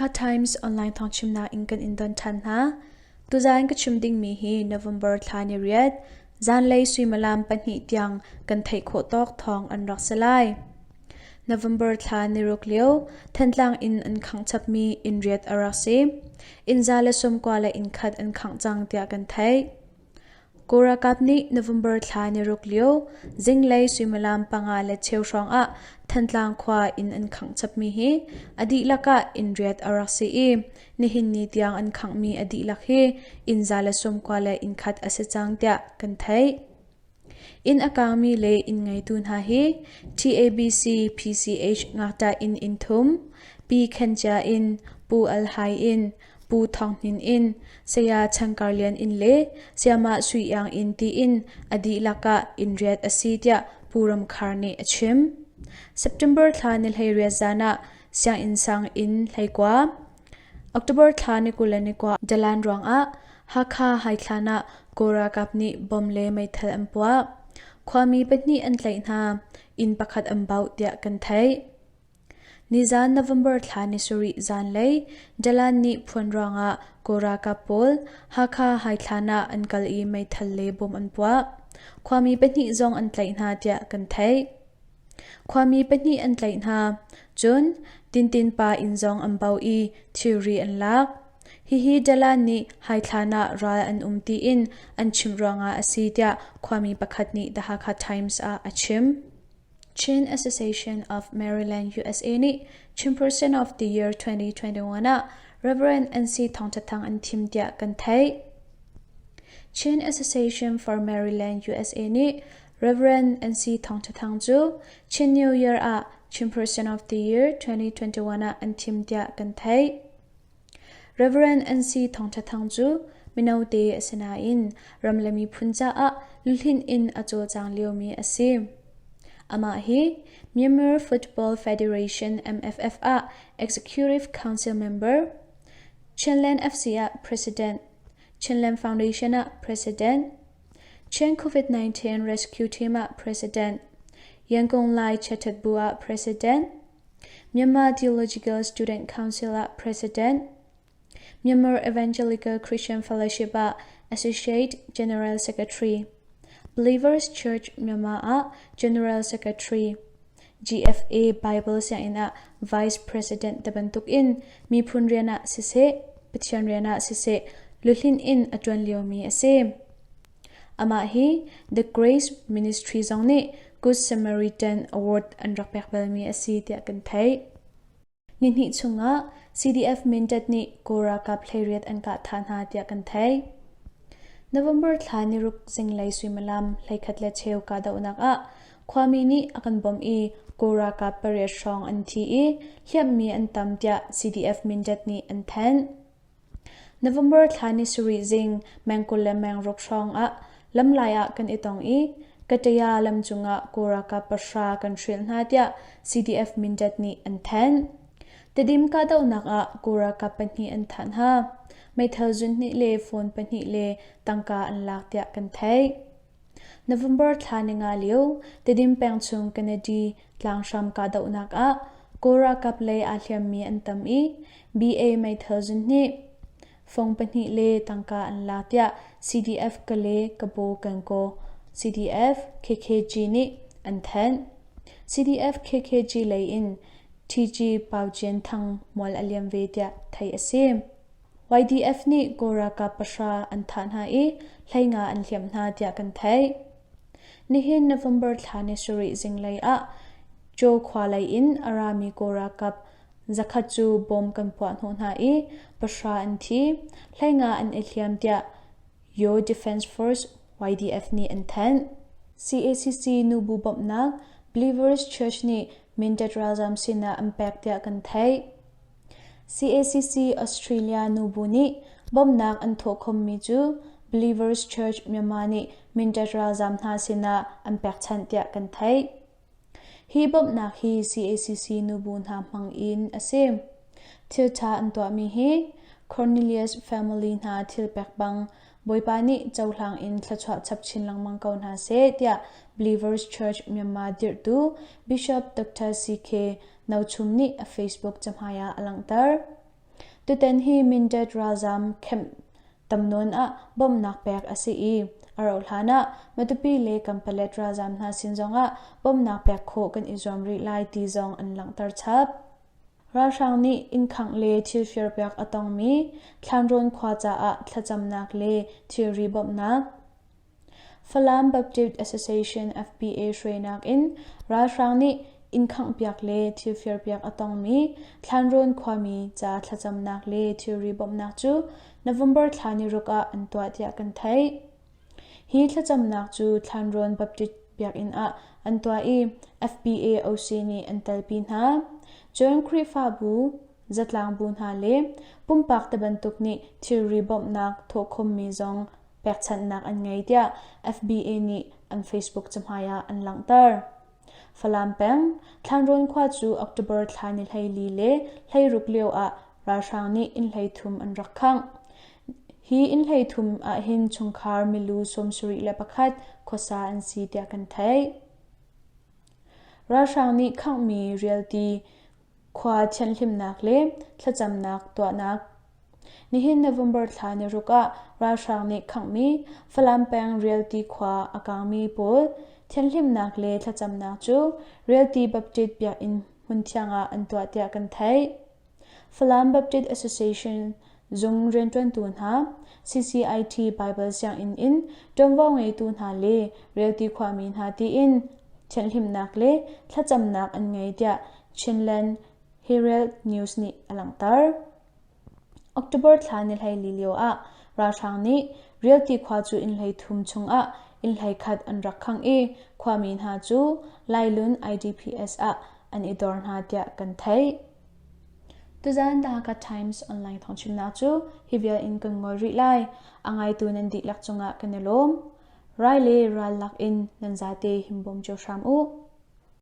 Hakha Times online thawngchimnak in kan in don ṭhan hna. Tuzaan ka chim dingmi hi November thla ni riat, zanlei suimilam 2 tiang kan theih khawh tawk thawng an rak si lai. November thla ni ruk lio, Thantlang inn an khangh chapmi inn riat a rak si. Inn 190 le inn khat an khangh cang tiah kan theih. Kawl ralkap nih November thla ni ruk lio zinglei suimilam 5:15 hrawng ah Thantlang khua inn an khangh chapmi hi a dihlak ah inn riat a rak si i nihin ni tiang an khanghmi a dihlak hi inn 190 le inn khat a si cang tiah kan theih. Inn a kaangmi le inn ngeitu hna hi TABC PCH ngakṭah inn inn thum, Pi Khen Cia inn, Pu Al Hai inn, Pu Thawng Hnin inn, Saya Chan Kar Lian inn le Sayamah Sui Iang inn tiin a dihlak ah inn riat a si tiah Pu Ram Khar nih a chim. September thla ni 18 zan ah sianginn sang inn 19, October thla ni 21 dalan ruangah Hakha Haithlan ah Kawl ralkap nih bom le meithal an puah. Khuami pahnih an tlaih hna, inn pakhat an bauh tiah kan theih. Nizan November thla ni sarih zanlei Dalan nih phuan ruangah Kawl ralkap pawl Hakha Haithlan ah an kal i meithal le bom an puah. Khuami pahnih zong an tlaih hna tiah kan theih. Khuami pahnih an tlaih hna. Cun Tintin pa inn zong an bauh i thilri an lak. Hihi Dalan nih Haithlan ah ral an um tiin an chimh ruangah a si tiah khuami pakhat nih The Hakha Times ah a chim. Chin Association of Maryland, USA nih Chin Person of the Year 2021 ah Reverend NC Thawng Tha Thang an thim tiah kan theih. Chin Association for Maryland, USA nih Reverend NC Thawng Tha Thang cu Chin New Year ah Chin Person of the Year 2021 ah an thim tiah kan theih. Reverend NC Thawng Tha Thang cu mino te a si nain ram le miphun caah luhlinh in a cawlcang liomi a si. Amah hi Myanmar Football Federation MFF ah Executive Council member, Chinland FC ah President, Chinland Foundation ah President, Chin COVID-19 Rescue Team ah President, Yangon Lai Chethet Bu ah President, Myanmar Theological Student Council ah President, Myanmar Evangelical Christian Fellowship ah Associate General Secretary, Believers Church Myanmar ah General Secretary, GFA Bible sianginn ah Vice President te bantuk in miphun rian ah siseh, Pathian rian ah siseh luhlinh in a ṭuan liomi a si. Amah hi The Grace Ministry zong nih Good Samaritan Award an rak pek balmi a si tiah kan theih. Nihnih chungah CDF Mindat nih Kawl ralkap 18 an kah thah hna tiah kan theih. November thla niruk zinglei suimilam 11:15 kahdohnak ah khuami nih a kan bawmh i Kawl ralkap pariat hrawng an thi i hliamhmi an tam tiah CDF Mindat nih an thanh. November thla ni sarih zing meng 20 le meng ruk hrawng ah lamlai ah kan i tong i Kataya lam cungah Kawl ralkap pahra kan hrilh hna tiah CDF Mindat nih an thanh. Tedim kahdohnak ah Kawl ralkap pahnih an thah hna. Meithal zunhnih le phone pahnih le tangka an lak tiah kan theih. November thla ninga lio Tedim peng chung Kennedy tlanghram kahdohnak ah Kawl ralkap lei aa hliammi an tam i BA meithal zunhnih, fong pahnih le tangka an lak tiah CDF Kale Kabo Gangaw CDF KKG nih an thanh. CDF KKG lei in TG Pau Cian Thang mual a liam ve tiah theih a si. YDF nih Kawl ralkap pahra an thah hna i 15 an hliamh hna tiah kan theih. Nihin November thla ni sarih zinglei ah Kyaw khua lei in a rami Kawl ralkap zakhat cu bom kan puah hnawh hna i pahra an thi, 15 an i hliam tiah Yaw Defense Force YDF nih an thanh. CACC nubu bawmhnak Believers Church nih Mindat ralzam sinah an pek tiah kan theih. CACC Australia nubu nih bawmhnak an thawhkhawmmi cu Believers Church Myanmar nih Mindat ralzaam hna sinah an pekchanh tiah kan theih. Hi bawmhnak hi CACC nubu hna hmang in a si. Thilṭha an tuahmi hi Cornelius family hna thil pek bang Bawipa nih cohlang in thluachuah chap chin lengmang ko hna seh tiah Believers Church Myanmar dirhtu Bishop Dr. CK Nochum nih a Facebook cahmai ah a langhter. Tutan hi Mindat ralzaam camp tam nawn ah bawmhnak pek a si i a rauh hlan ah Matupi le Kanpalet ralzaam hna sin zongah bawmhnak pek khawh kan i zuam rih lai ti zong an langhter chap. Ralhrang nih inn khangh le thil firpiak a tongmi Thlanrawn khua caah thlacamnak le thilri bawmhnak Falam Baptist Association FBA hruainak in ralhrang nih inn khanghpiak le thil firpiak a tongmi Thlanrawn khuami ca thlacamnak le thilri bawmhnak cu November thla ni ruk ah an tuah tiah kan theih. Hi thlacamnak cu Thlanrawn Baptist Biakinn ah an tuah i FBA OC nih an telpi hna. Cun Khrihfabu, zatlangbu hna le pumpak tibantuk nih thilri bawmhnak thawhkhawmmi zong pekchanhnak an ngei tiah FBA nih an Facebook cahmai ah an langhter. Falam peng, Thlanrawn khua cu October thla ni 14 le 16 lio ah ralhrang nih inn 13 an rak khangh. Hi inn 13 ahhin chungkhar milu 71 khuasa an si tiah kan theih. Ralhrang nih khanghmi rialti khua thianhhlimnak le thlacamnak tuahnak Nihin November thla ni ruk ah ralhrang nih khanghmi Falam peng Rialti khua a kangmi pawl thianhhlimnak le thlacamnak cu Rialti Baptist Biakinn hmunthiang ah an tuah tiah kan theih. Falam Baptist Association zung rianṭuantu hna, CCIT Baibal sianginn in ṭuanvo ngeitu hna le Rialti khuami hna tiin thianhhlimnak le thlacamnak an ngei tiah Chinland Herald News nih a langhter. October thla ni 14 lio ah ralhrang nih Rialti khua cu inn 13 chungah inn 11 an rak khangh i khuami hna cu Lailun IDPS ah an i dor hna tiah kan theih. Tuzan The Hakha Times online thawngchimnak cu hi vial in kan ngol rih lai. A ngaitu nan dihlak cungah kan i lawm. Rai le ral lak in nan zate himbawm cio hram u.